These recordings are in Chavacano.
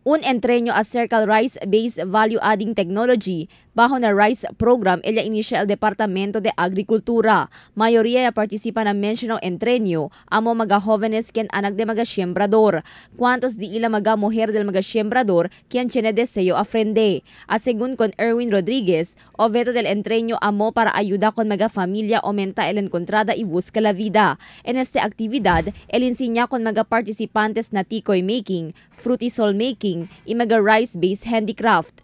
Un entreno acerca Rice-Based Value Adding Technology bajo na Rice Program ella inicia el Departamento de Agricultura. Mayoría ya participa na mencionado entreno amo mga jóvenes quien anak de mga sembrador. Cuantos di ila mga mujer del mga sembrador quien tiene deseo aprende. A según con Erwin Rodríguez, objeto del entreno amo para ayuda con mga familia aumenta el encontrada y busca la vida. En esta actividad, el enseña con mga participantes na tikoy making, frutisol making, y mga rice-based handicraft.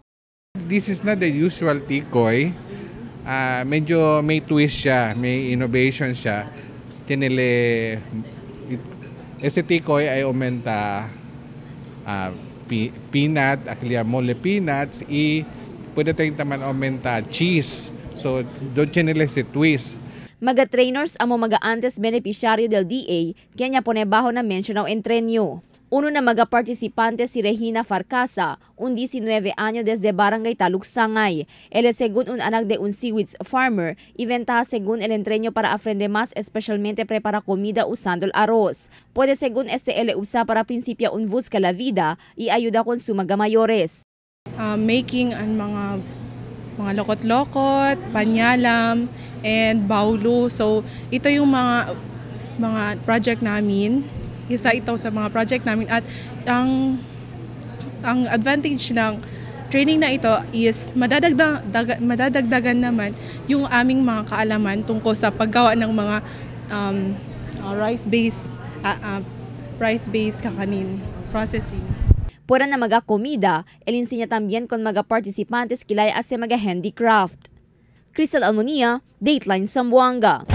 This is not the usual tikoy. Medyo may twist siya, may innovation siya. Tinili, ese tikoy ay aumenta peanut, actually mole peanuts, y pwede tayong taman aumenta cheese. So, doon tinili si twist. Mga trainers amo mga antes beneficiario del DA, kanya pone bajo na mencionado entreno. Uno na mga participante si Regina Farcasa, un 19 años desde Barangay Taluksangay. Él es según un anak de un seaweeds farmer y ventaja según el entreno para aprender más, especialmente prepara comida usando el arroz. Puede según este él usa para principio un busca la vida y ayuda con su mga mayores. Making ang mga lokot-lokot, panyalam, and baulo. So ito yung mga project namin. Isa ito sa mga project namin at ang advantage ng training na ito is madadagdagan naman yung aming mga kaalaman tungkol sa paggawa ng mga rice-based kakanin processing. Puwera na mga comida, el enseña también con mga participantes kilay ase mga handicraft. Crystal Almonia, Dateline Zamboanga.